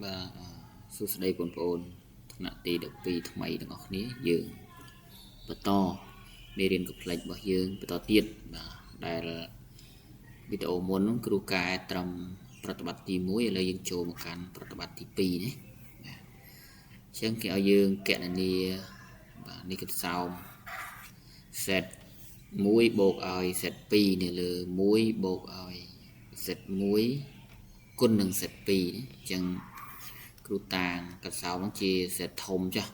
បាទសួស្តីបងប្អូនថ្នាក់ទី12ថ្មីទាំងអស់គ្នាយើងបន្តមេរៀនកុំភ្លេចរបស់យើងបន្តទៀតបាទដែលវីដេអូមុននោះគ្រូកែត្រឹមប្រតិបត្តិទី1ឥឡូវយើងចូលមកកាន់ប្រតិបត្តិទី2ណាបាទអញ្ចឹងគេឲ្យយើងកណនាបាទនេះកសោម set 1បូកឲ្យ set 2នៅលើ1បូកឲ្យ set 1គុណនឹង set 2ណាអញ្ចឹងគ្រូតាងកសោមហ្នឹងជា set ធំចាស់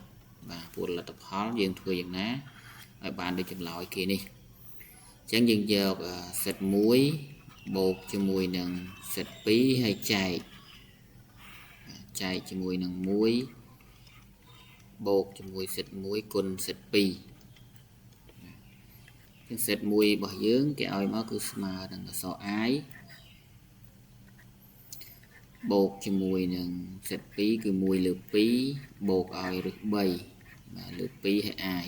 បាទពួកលទ្ធផលយើងធ្វើយ៉ាងណាឲ្យបានដូចចម្លើយគេនេះអញ្ចឹងយើងយក set 1បូកជាមួយនឹង set 2ហើយចែកជាមួយនឹង1បូកជាមួយ set 1គុណ set 2ជាង set 1របស់យើងគេឲ្យមកគឺស្មើនឹងអក្សរ i បូកជាមួយនឹង set 2គឺ1លើ2បូកឲ្យឫស3បាទលើ2ហើយ i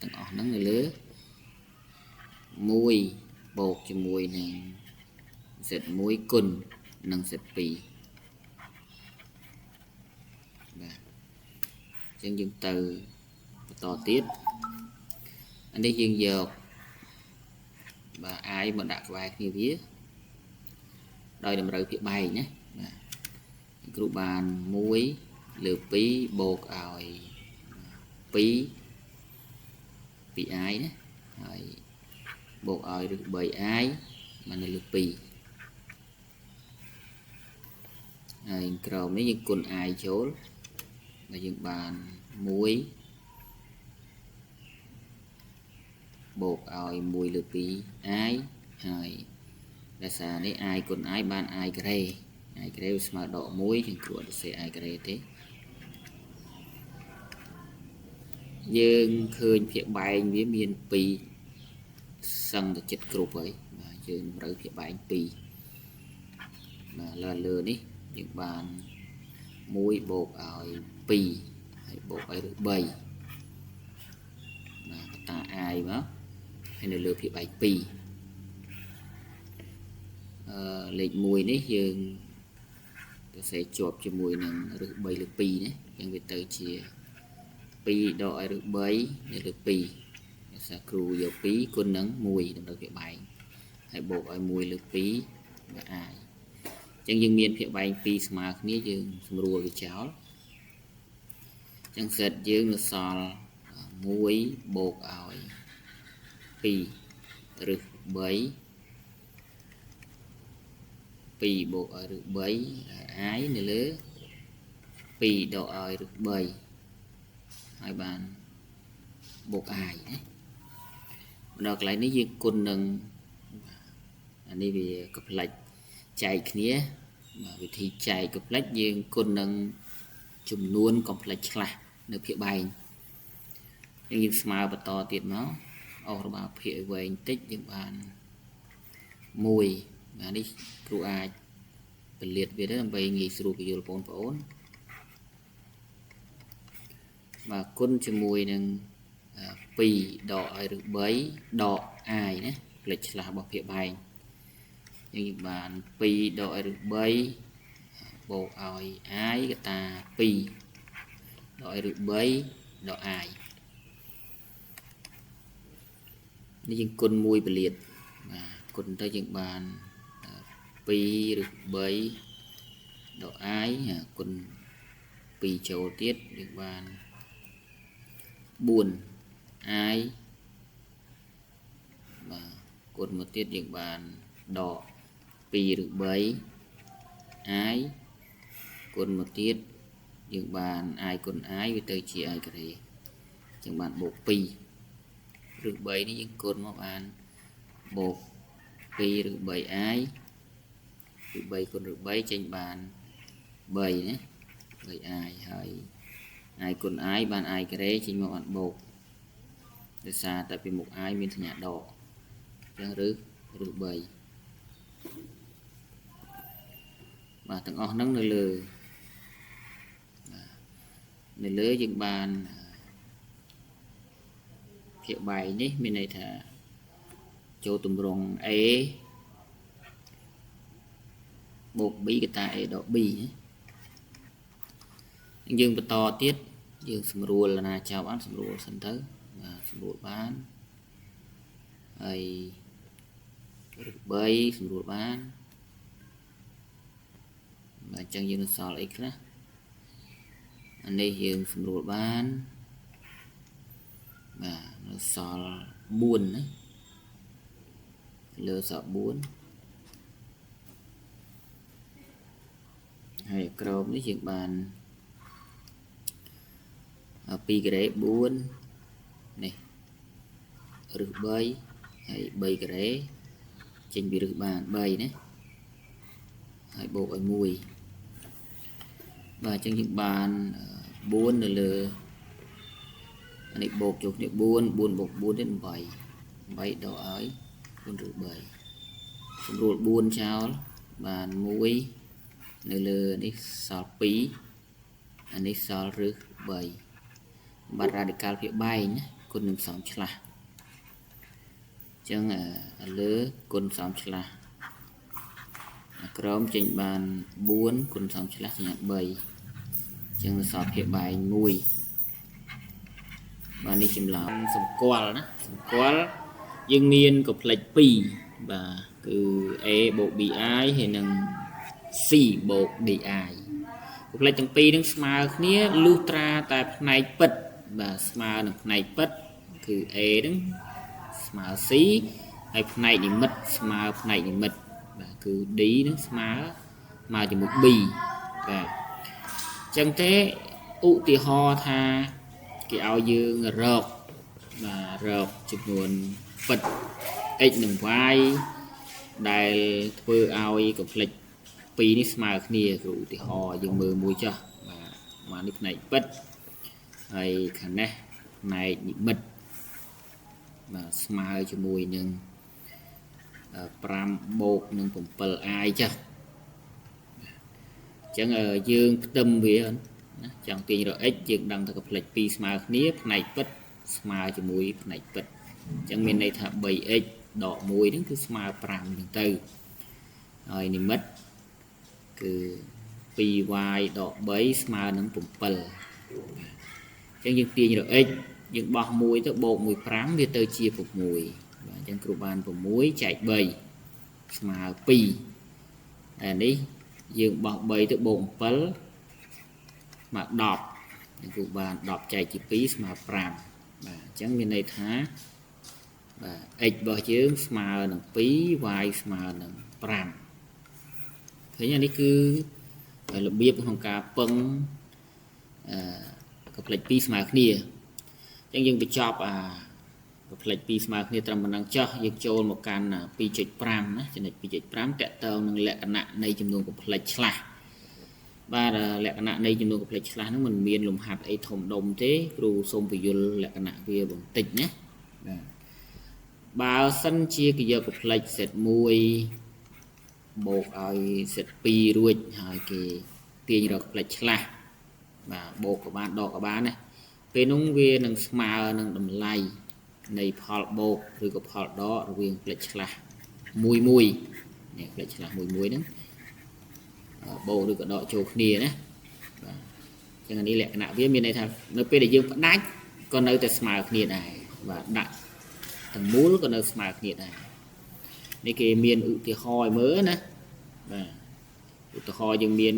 ទាំងអស់ហ្នឹងនៅលើ1បូកជាមួយនឹង set 1គុណនឹង set 2បាទអញ្ចឹងយើងទៅបន្តទៀតអានេះយើងយកបាទ i មកដាក់ក្បែរគ្នាវាដោយតម្រូវភាគបែកណាបាទគ្រូបាន1លើ2បូកឲ្យ2 2i ណាហើយបូកឲ្យឬ 3i មកនៅលើ2ហើយក្រោមនេះយើងគុណ i ចូលដែលយើងបាន1បូកឲ្យ1លើ 2i ហើយដោយសារនេះ i គុណ i បាន i ការ៉េ i ការ៉េវាស្មើដក1ជាងគ្រូអត់សរសេរ i ការ៉េទេយើងឃើញភាគបែងវាមាន2សឹងតែចិត្តគ្រប់ហើយបាទយើងតម្រូវភាគបែង2បាទលើលើនេះយើងបាន1បូកឲ្យ2ហើយបូកឲ្យឬ3បាទកតា i មកហើយនៅលើភាគបែង2លេខ1នេះយើងទៅសេជាប់ជាមួយនឹងឫស3លើ2ណាអញ្ចឹងវាទៅជា2ដកឲ្យឫស3នៅលើ2ដោយសារគ្រូយក2គុណនឹង1តម្រូវភាគបែងហើយបូកឲ្យ1លើ2បាទ i អញ្ចឹងយើងមានភាគបែង2ស្មើគ្នាយើងសម្រួលវាចោលអញ្ចឹង set យើងនៅសល់1បូកឲ្យ2ឬ3 2បូកឲ្យឬ3 i នៅលើ2ដកឲ្យឬ3ហើយបានបូក i ណាដល់កន្លែងនេះយើងគុណនឹងអានេះវាកផ្លិចចែកគ្នាបាទវិធីចែកកផ្លិចយើងគុណនឹងចំនួនកុំផ្លិចឆ្លាស់នៅភាគបែងយើងស្មើបន្តទៀតមកអស់របស់ភាគឲ្យវែងតិចយើងបាន1បាទនេះគ្រូអាចពលាតវាទៅដើម្បីងាយស្រួលពយល់បងប្អូនបាទគុណជាមួយនឹង2ដកឲ្យឬ3ដក i ណាផ្លេចឆ្លាស់របស់ភាគបែងយើងបាន2ដកឲ្យឬ3បូកឲ្យ i កតា2ដកឲ្យឬ3ដក i នេះយើងគុណ1ពលាតបាទគុណទៅយើងបាន2ឬ3ដក i គុណ2ចូលទៀតយើងបាន4 i បាទគុណមកទៀតយើងបានដក2ឬ3 i គុណមកទៀតយើងបាន i គុណ i វាទៅជា i ការ៉េអញ្ចឹងបានបូក2ឬ3នេះយើងគុណមកបានបូក2ឬ 3i ឬ3គុណឬ3ចេញបាន3ណា 3i ហើយ i គុណ i បាន i ការ៉េចេញមកបានបូកដោយសារតែពីមុខ i មានសញ្ញាដកអញ្ចឹងឬ3បាទទាំងអស់ហ្នឹងនៅលើបាទនៅលើយើងបានភាគបែងនេះមានន័យថាចូលទម្រង់ a បូក b កតា a ដក b ណា យើងបន្តទៀតយើងស្រួលណាចោលបានស្រួលសិនទៅបាទស្រួលបានហើយឬ3ស្រួលបានបាទអញ្ចឹងយើងនឹងសល់អីខ្លះអានេះយើងស្រួលបានបាទនៅសល់4ណាលើសល់4ហើយក្រោមនេះយើងបាន2ការ៉េ4នេះរឹស3ហើយ3ការ៉េចេញពីរឹសបាន3ណាហើយបូកឲ្យ1បាទអញ្ចឹងយើងបាន4នៅលើនេះបូកចូលគ្នា4 4បូក4ទៀត8 8ដកឲ្យ4ឬ3សម្រួល4ចោលបាន1នៅលើនេះសល់2អានេះសល់រឹស3បាត់រ៉ាឌីកាល់ភាគបែងណាគុណនឹងសំឆ្លាស់អញ្ចឹងលើគុណសំឆ្លាស់ក្រោមចេញបាន4គុណសំឆ្លាស់សញ្ញា3អញ្ចឹងសល់ភាគបែង1បាទនេះចម្លើយសម្គាល់ណាសម្គាល់យើងមានកុំផ្លេច2បាទគឺ A បូក BI ហើយនិង C បូក DI កុំផ្លេចទាំងពីរនឹងស្មើគ្នាលុះត្រាតែផ្នែកពិតបាទស្មើនឹងផ្នែកពិតគឺ A នឹងស្មើ C ហើយផ្នែកនិមិត្តស្មើផ្នែកនិមិត្តបាទគឺ D នឹងស្មើមកជាមួយ B បាទអញ្ចឹងទេឧទាហរណ៍ថាគេឲ្យយើងរកបាទរកចំនួនពិត x និង y ដែលធ្វើឲ្យកុំផ្លេចពីរនេះស្មើគ្នាគ្រូឧទាហរណ៍យើងមើលមួយចុះបាទមកនេះផ្នែកពិតហើយខាងនេះផ្នែកនិមិត្តបាទស្មើជាមួយនឹង5បូកនឹង 7i ចាស់អញ្ចឹងយើងផ្ទឹមវាណាចង់ទាញរក x យើងដឹងថាកុំផ្លេច2ស្មើគ្នាផ្នែកពិតស្មើជាមួយផ្នែកពិតអញ្ចឹងមានន័យថា 3x ដក1ហ្នឹងគឺស្មើ5អញ្ចឹងទៅហើយនិមិត្តគឺ 2y ដក3ស្មើនឹង7អញ្ចឹងយើងទាញរក x យើងបោះ1ទៅបូក1 5វាទៅជា6បាទអញ្ចឹងគ្រូបាន6ចែក3ស្មើ2ហើយនេះយើងបោះ3ទៅបូក7ស្មើ10យើងគ្រូបាន10ចែកជា2ស្មើ5បាទអញ្ចឹងមានន័យថាបាទ x របស់យើងស្មើនឹង2 y ស្មើនឹង5ឃើញអានេះគឺរបៀបក្នុងការពឹងអឺកផ្លេច2ស្មើគ្នាអញ្ចឹងយើងបញ្ចប់អាកផ្លេច2ស្មើគ្នាត្រឹមប៉ុណ្ណឹងចុះយើងចូលមកកាន់ 2.5 ណាចំណុច 2.5 តកតងនឹងលក្ខណៈនៃចំនួនកុំផ្លេចឆ្លាស់បាទលក្ខណៈនៃចំនួនកុំផ្លេចឆ្លាស់ហ្នឹងមិនមានលំហាត់អីធំដុំទេគ្រូសូមពយល់លក្ខណៈវាបន្តិចណាបាទបើសិនជាគេយកកុំផ្លេចសេត1បូកឲ្យសេត2រួចហើយគេទាញរកផ្លេចឆ្លាស់បាទបូកក៏បានដកក៏បានណាពេលនោះវានឹងស្មើនឹងតម្លៃនៃផលបូកឬក៏ផលដករវាងផ្លេចឆ្លាស់មួយមួយនេះផ្លេចឆ្លាស់មួយមួយហ្នឹងបូកឬក៏ដកចូលគ្នាណាបាទអញ្ចឹងអានេះលក្ខណៈវាមានន័យថានៅពេលដែលយើងផ្ដាច់ក៏នៅតែស្មើគ្នាដែរបាទដាក់ទាំងមូលក៏នៅស្មើគ្នាដែរនេះគេមានឧទាហរណ៍ឲ្យមើលណាបាទឧទាហរណ៍យើងមាន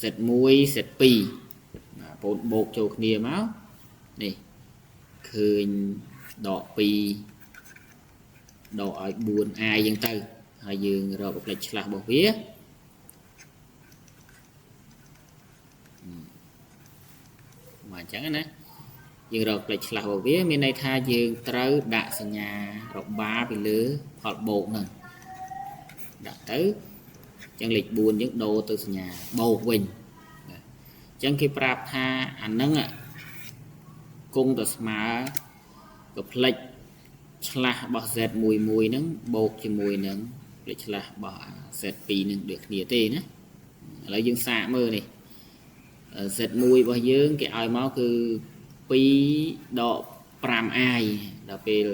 សេត1សេត2បាទបងបូកចូលគ្នាមកនេះឃើញដក2ដកឲ្យ 4i អញ្ចឹងទៅហើយយើងរកផ្លេចឆ្លាស់របស់វាមកអញ្ចឹងណាយើងរកផ្លេចឆ្លាស់របស់វាមានន័យថាយើងត្រូវដាក់សញ្ញារបាពីលើផលបូកហ្នឹងដាក់ទៅអញ្ចឹងលេខ4យើងដូរទៅសញ្ញាបូកវិញអញ្ចឹងគេប្រាប់ថាអាហ្នឹងគង់តែស្មើកផ្លេចឆ្លាស់របស់ z11 ហ្នឹងបូកជាមួយនឹងផ្លេចឆ្លាស់របស់ z2 ហ្នឹងដូចគ្នាទេណាឥឡូវយើងសាកមើលនេះ z1 របស់យើងគេឲ្យមកគឺ2ដក 5i ដល់ពេល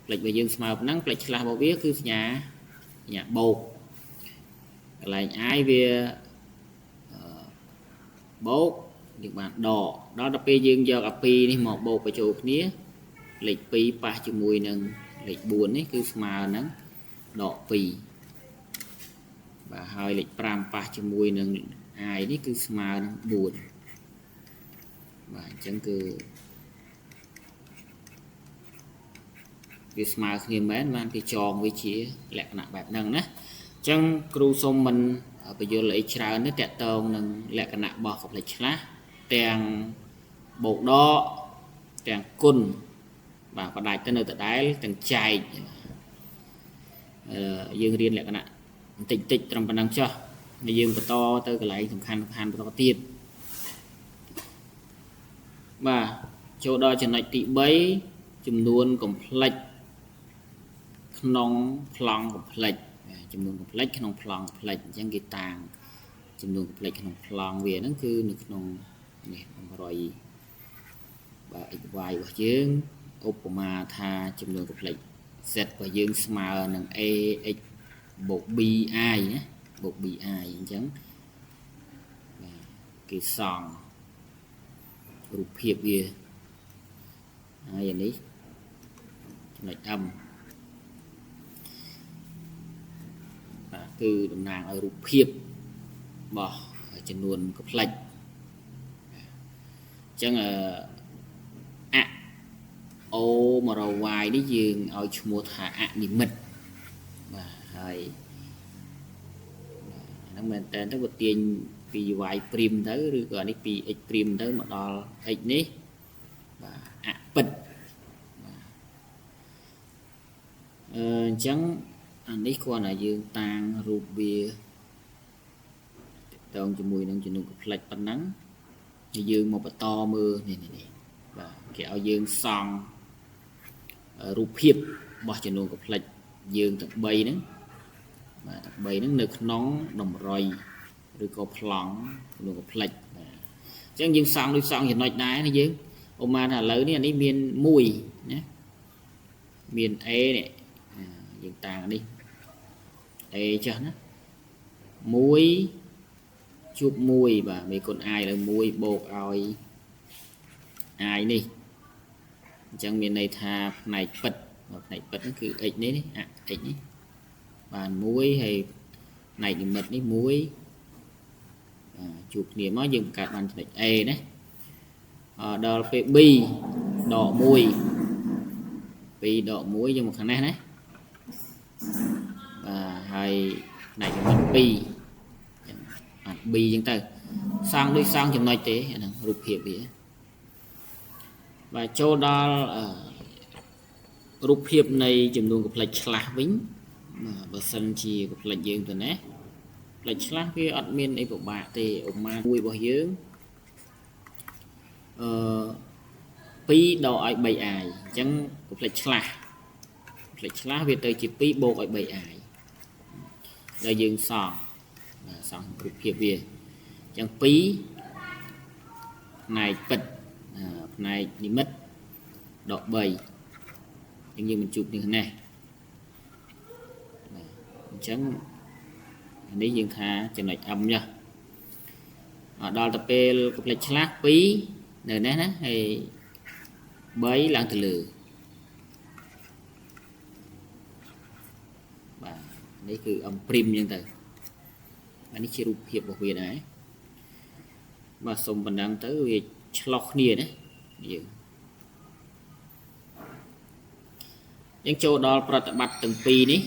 ផ្លេចរបស់យើងស្មើប៉ុណ្ណឹងផ្លេចឆ្លាស់របស់វាគឺសញ្ញាបូកកន្លែង i វាបូក យើងបានដកដល់ទៅពេលយើងយកអា2នេះមកបូកបញ្ចូលគ្នាលេខ2ប៉ះជាមួយនឹងលេខ4នេះគឺស្មើនឹងដក2បាទហើយលេខ5ប៉ះជាមួយនឹង i នេះគឺស្មើនឹង4បាទអញ្ចឹងគឺវាស្មើគ្នាមែនបានគេចងវាជាលក្ខណៈបែបហ្នឹងណាអញ្ចឹងគ្រូសុំមិនបញ្យល់អីច្រើនទេតាក់ទងនឹងលក្ខណៈរបស់កំភ្លេចឆ្លាស់ទាំងបូកដកទាំងគុណបាទបដាច់ទៅនៅដដែលទាំងចែកយើងរៀនលក្ខណៈបន្តិចតិចត្រឹមប៉ុណ្ណឹងចុះហើយយើងបន្តទៅកន្លែងសំខាន់បន្តទៀតបាទចូលដល់ចំណុចទី3ចំនួនកំភ្លេចក្នុងប្លង់កំភ្លេចចំនួនកំភ្លេចក្នុងប្លង់កំភ្លេចអញ្ចឹងគេតាំងចំនួនកំភ្លេចក្នុងប្លង់វាហ្នឹងគឺនៅក្នុងនេះ100បាទ x y របស់យើងឧបមាថាចំនួនកំភ្លេច z របស់យើងស្មើនឹង ax បូក bi ណាបូក bi អញ្ចឹងបាទគេសង់រូបភាពវាហើយអានេះចំណុច m បាទគឺតំណាងឲ្យរូបភាពរបស់ចំនួនកំភ្លេចអញ្ចឹងអ o 100y នេះយើងឲ្យឈ្មោះថាអនិមិត្តបាទហើយហ្នឹងមែនតើទៅវាទាញពី y ព្រីមទៅឬក៏នេះពី x ព្រីមទៅមកដល់ x នេះបាទអពិតបាទអញ្ចឹងអានេះគ្រាន់តែយើងតាំងរូបវាតងជាមួយនឹងចំនួនកំភ្លេចប៉ុណ្ណឹងហើយយើងមកបន្តមើលនេះនេះបាទគេឲ្យយើងសង់រូបភាពរបស់ចំនួនកំភ្លេចយើងទាំង3ហ្នឹងបាទទាំង3ហ្នឹងនៅក្នុងតម្រុយឬក៏ប្លង់ចំនួនកំភ្លេចបាទអញ្ចឹងយើងសង់ដូចសង់ចំណុចដែរណាយើងឧបមាថាឥឡូវនេះអានេះមាន1ណាមាន A នេះយើងតាំងនេះ A ចាស់ណា1ជួប1បាទមេគុណ i លើ1បូកឲ្យ i នេះអញ្ចឹងមានន័យថាផ្នែកពិតផ្នែកពិតហ្នឹងគឺ x នេះ x នេះបាន1ហើយផ្នែកនិមិត្តនេះ1ជួបគ្នាមកយើងបង្កើតបានចំណុច A ណាដល់ពេល B ដក1 2ដក1យើងមកខាងនេះណាបាទហើយផ្នែកនិមិត្ត2បាទ B អញ្ចឹងទៅសង់ដូចសង់ចំណុចទេអាហ្នឹងរូបភាពវាបាទចូលដល់រូបភាពនៃចំនួនកំភ្លេចឆ្លាស់វិញបាទបើសិនជាកំភ្លេចយើងទៅណាផ្លេចឆ្លាស់វាអត់មានអីពិបាកទេឧបមាមួយរបស់យើងអឺ2ដកឲ្យ 3i អញ្ចឹងកំភ្លេចឆ្លាស់កំភ្លេចឆ្លាស់វាទៅជា2បូកឲ្យ 3i ដែលយើងសង់បាទសង់រូបភាពវាអញ្ចឹង2ផ្នែកពិតផ្នែកនិមិត្តដក3អញ្ចឹងយើងមិនជួបនេះណាបាទអញ្ចឹងនេះយើងថាចំណុច M ចុះដល់ទៅពេលកំភ្លេចឆ្លាស់2នៅនេះណាហើយ3ឡើងទៅលើបាទនេះគឺ M ព្រីមអញ្ចឹងទៅអានេះជារូបភាពរបស់វាដែរបាទសុំប៉ុណ្ណឹងទៅវាឆ្លោះគ្នាណាយើងចូលដល់ប្រតិបត្តិទាំងពីរនេះ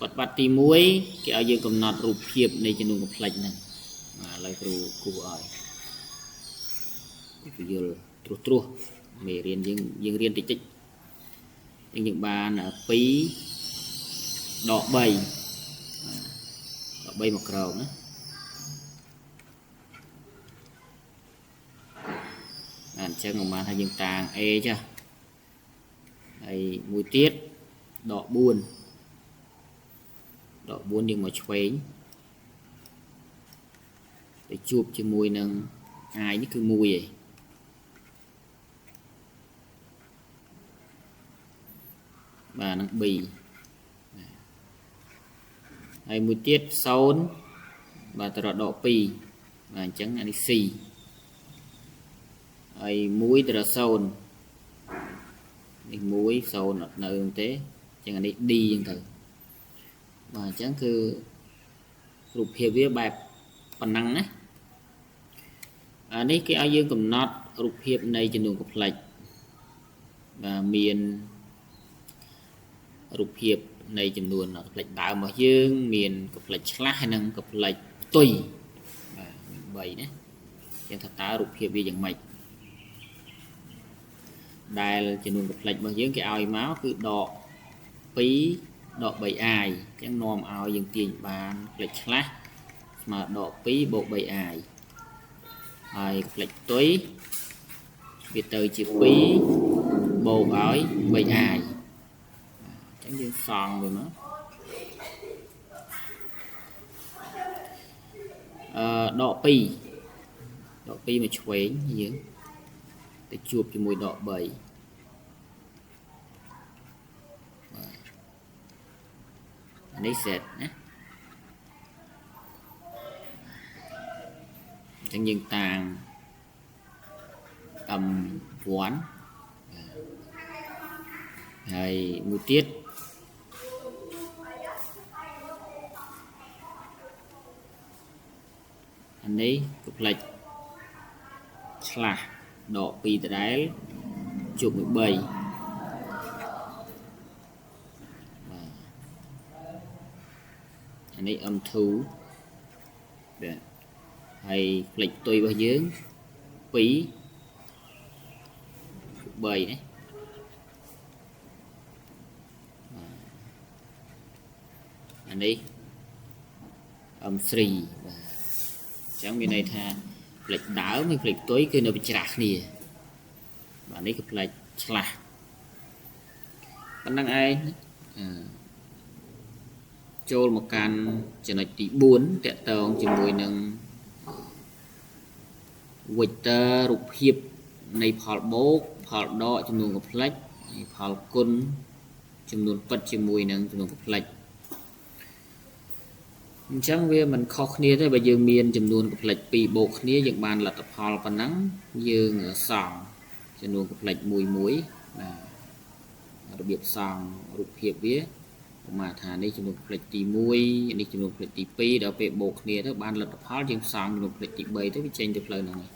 ប្រតិបត្តិទី1គេឲ្យយើងកំណត់រូបភាពនៃចំនួនកំភ្លេចហ្នឹងបាទឥឡូវគ្រូគូឲ្យពយល់ត្រួសត្រាសមេរៀនយើងរៀនតិចតិចយើងបាន2ដក3ដក3មកក្រោមណាបាទអញ្ចឹងប្រហែលថាយើងតាំង A ចាស់ហើយមួយទៀតដក4ដក4យើងមកឆ្វេងទៅជួបជាមួយនឹង i នេះគឺ1ឯងបាទនឹង B ហើយមួយទៀត0បាទទៅរកដក2បាទអញ្ចឹងអានេះ C ហើយ1ទៅដល់0នេះ1 0អត់នៅទេអញ្ចឹងអានេះ D អញ្ចឹងទៅបាទអញ្ចឹងគឺរូបភាពវាបែបប៉ុណ្ណឹងណាអានេះគេឲ្យយើងកំណត់រូបភាពនៃចំនួនកផ្លិចបាទមានរូបភាពនៃចំនួនកផ្លិចដើមរបស់យើងមានកផ្លិចឆ្លាស់ហើយនិងកផ្លិចផ្ទុយបាទមាន3ណាយើងថាតើរូបភាពវាយ៉ាងម៉េចដែលចំនួនកផ្លិចរបស់យើងគេឲ្យមកគឺដក2ដក 3i អញ្ចឹងនាំឲ្យយើងទាញបានផ្លិចឆ្លាស់ស្មើដក2បូក 3i ហើយផ្លិចផ្ទុយវាទៅជា2បូកឲ្យ 3i អញ្ចឹងយើងសង់វាមកដក2ដក2មកឆ្វេងយើងទៅជួបជាមួយដក3បាទនេះ set ណាអញ្ចឹងយើងតាង M1 ហើយមួយទៀតអានេះកផ្លិចឆ្លាស់ដក2ដដែលជួបមួយ3បាទអានេះ M2 បាទហើយផ្លិចផ្ទុយរបស់យើង2 3ណាអានេះ M3 បាទអញ្ចឹងមានន័យថាផ្លិចដើមនិងផ្លិចផ្ទុយគឺនៅប្រច្រាស់គ្នាបាទនេះគឺផ្លិចឆ្លាស់ប៉ុណ្្នឹងឯងចូលមកកាន់ចំណុចទី4តកតងជាមួយនឹង vector រូបភាពនៃផលបូកផលដកចំនួនកផ្លិចហើយផលគុណចំនួនពិតជាមួយនឹងចំនួនកផ្លិចអញ្ចឹងវាមិនខុសគ្នាទេបើយើងមានចំនួនកផ្លិច2បូកគ្នាយើងបានលទ្ធផលប៉ុណ្ណឹងយើងសង់ចំនួនកផ្លិចមួយមួយបាទរបៀបសង់រូបភាពវាឧមាថានេះចំនួនកផ្លិចទី1នេះចំនួនផ្លិចទី2ដល់ពេលបូកគ្នាទៅបានលទ្ធផលយើងសង់ចំនួនផ្លិចទី3ទៅវាចេញទៅផ្លូវហ្នឹងហើយ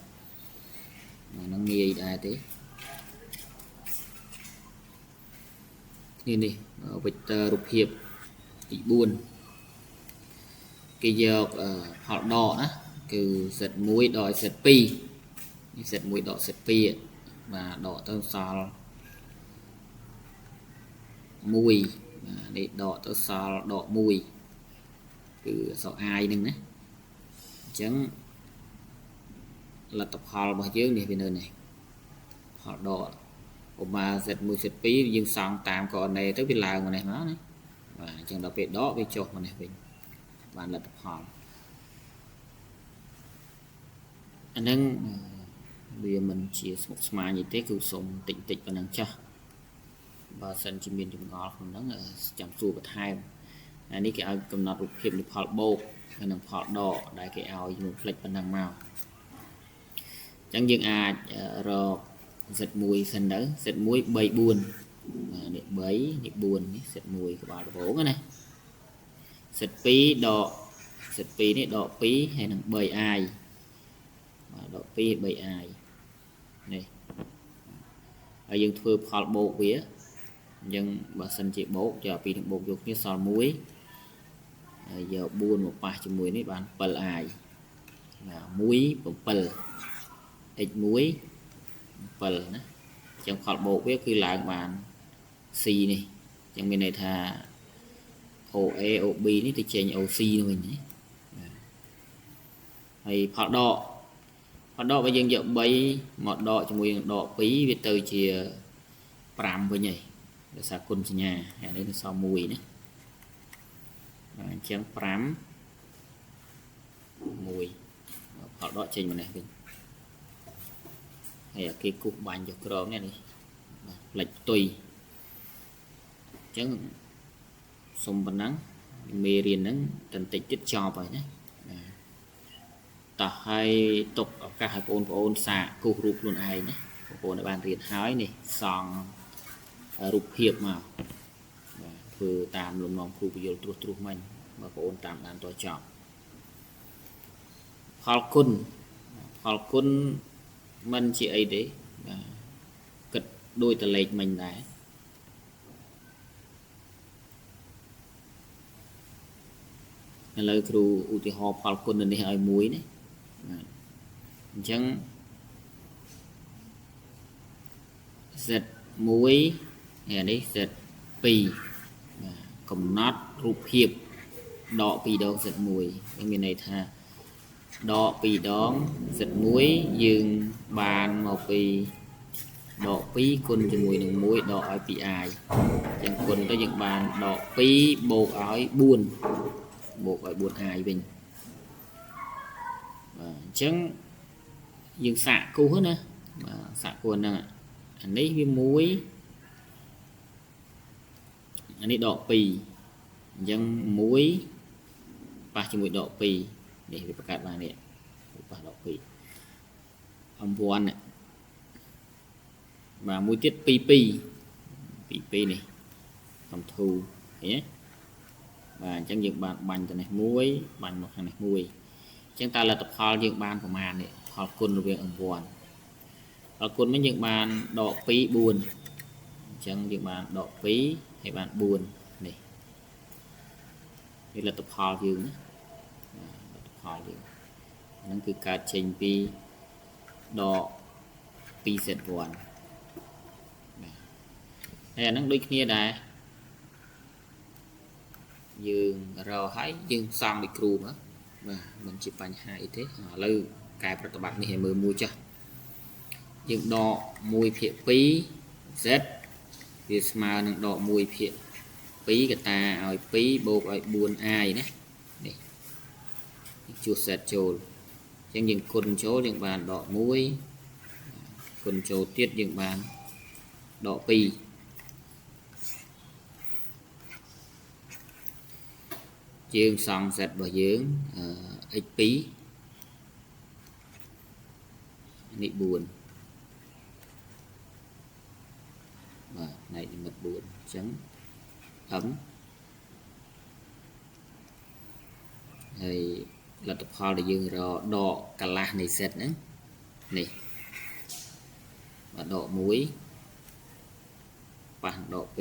ហ្នឹងងាយដែរទេគ្នានេះ vector រូបភាពទី4គេយកផលដកណាគឺ z1 ដក z2 នេះ z1 ដក z2 បាទដកទៅសល់1បាទនេះដកទៅសល់ដក1គឺអក្សរ i ហ្នឹងណាអញ្ចឹងលទ្ធផលរបស់យើងនេះវានៅនេះផលដកឧមា z1 z2 យើងសង់តាមកូអណេទៅវាឡើងមកនេះមកណាបាទអញ្ចឹងដល់ពេលដកវាចុះមកនេះវិញបានលទ្ធផលអាហ្នឹងវាមិនជាស្មុគស្មាញទេគឺសុំតិចតិចប៉ុណ្ណឹងចាស់បើសិនជាមានចម្ងល់ក្នុងហ្នឹងចាំសួរបន្ថែមអានេះគេឲ្យកំណត់រូបភាពនៃផលបូកហើយនិងផលដកដែលគេឲ្យចំនួនផ្លិចប៉ុណ្ណឹងមកអញ្ចឹងយើងអាចរក Z1 សិនទៅ Z1 3 4បាទនេះ3នេះ4នេះ Z1 ក្បាលដំបូងណា Z2 ដក Z2 នេះដក2ហើយនឹង 3i បាទដក2 3i នេះហើយយើងធ្វើផលបូកវាអញ្ចឹងបើសិនជាបូកយកពីនឹងបូកយកគ្នាសល់1ហើយយក4មកប៉ះជាមួយនេះបាន 7i បាទ1 7 x1 7ណាអញ្ចឹងផលបូកវាគឺឡើងបាន c នេះអញ្ចឹងមានន័យថា OA OB នេះទៅចេញ OC នោះវិញណាហើយផលដកបើយើងយក3មកដកជាមួយនឹងដក2វាទៅជា5វិញហើយដោយសារគុណសញ្ញាអានេះនឹងសល់1ណាបាទអញ្ចឹង5 1ផលដកចេញមកនេះវិញហើយអាគេគូសបាញ់ចុះក្រោមនេះបាទផ្លិចផ្ទុយអញ្ចឹងសុំប៉ុណ្ណឹងមេរៀនហ្នឹងតន្តិចទៀតចប់ហើយណាបាទ តោះហើយទុកឱកាសឲ្យបងប្អូនសាកគូសរូបខ្លួនឯងណាបងប្អូនបានរៀនហើយនេះសង់រូបភាពមកបាទធ្វើតាមលំនាំគ្រូពយល់ត្រួសត្រាសមិញបងប្អូនតាមដានតចប់ផលគុណផលគុណមិនជាអីទេបាទគិតដូចតលេខមិញដែរឥឡូវគ្រូឧទាហរណ៍ផលគុណនៅនេះឲ្យមួយណាបាទអញ្ចឹង Z1 ហើយនេះ Z2 បាទកំណត់រូបភាពដក2ដង Z1 មានន័យថាដក2ដង Z1 យើងបានមកពីដក2គុណជាមួយនឹង1ដកឲ្យ 2i អញ្ចឹងគុណទៅយើងបានដក2បូកឲ្យ4បូកឲ្យ 4i វិញបាទអញ្ចឹងយើងសាកគូសណាបាទសាកគូសហ្នឹងអានេះវា1អានេះដក2អញ្ចឹង1ប៉ះជាមួយដក2នេះវាបង្កើតបាននេះប៉ះដក2អំ1នេះបាទមួយទៀត2 2 2 2នេះកំធូឃើញទេបាទអញ្ចឹងយើងបានបាញ់ទៅនេះមួយបាញ់មកខាងនេះមួយអញ្ចឹងតើលទ្ធផលយើងបានប្រមាណនេះផលគុណរវាងអង្វាន់ផលគុណវិញយើងបានដក2 4អញ្ចឹងយើងបានដក2ហើយបាន4នេះនេះលទ្ធផលយើងណាលទ្ធផលយើងហ្នឹងគឺកើតចេញពីដក 2z1 បាទហើយអាហ្នឹងដូចគ្នាដែរយើងរកហើយយើងសង់ដូចគ្រូមកបាទមិនជាបញ្ហាអីទេឥឡូវកែប្រតិបត្តិនេះឲ្យមើលមួយចាស់យើងដក1/2 z វាស្មើនឹងដក1/2កតាឲ្យ2បូកឲ្យ 4i ណានេះជួស z ចូលអញ្ចឹងយើងគុណចូលយើងបានដក1គុណចូលទៀតយើងបានដក2យើងសង់ z របស់យើង x2 នេះ4បាទផ្នែកនិមិត្ត4អញ្ចឹង m ហើយលទ្ធផលដែលយើងរកដកកន្លះនៃ z ហ្នឹងនេះបាទដក1ប៉ះដក2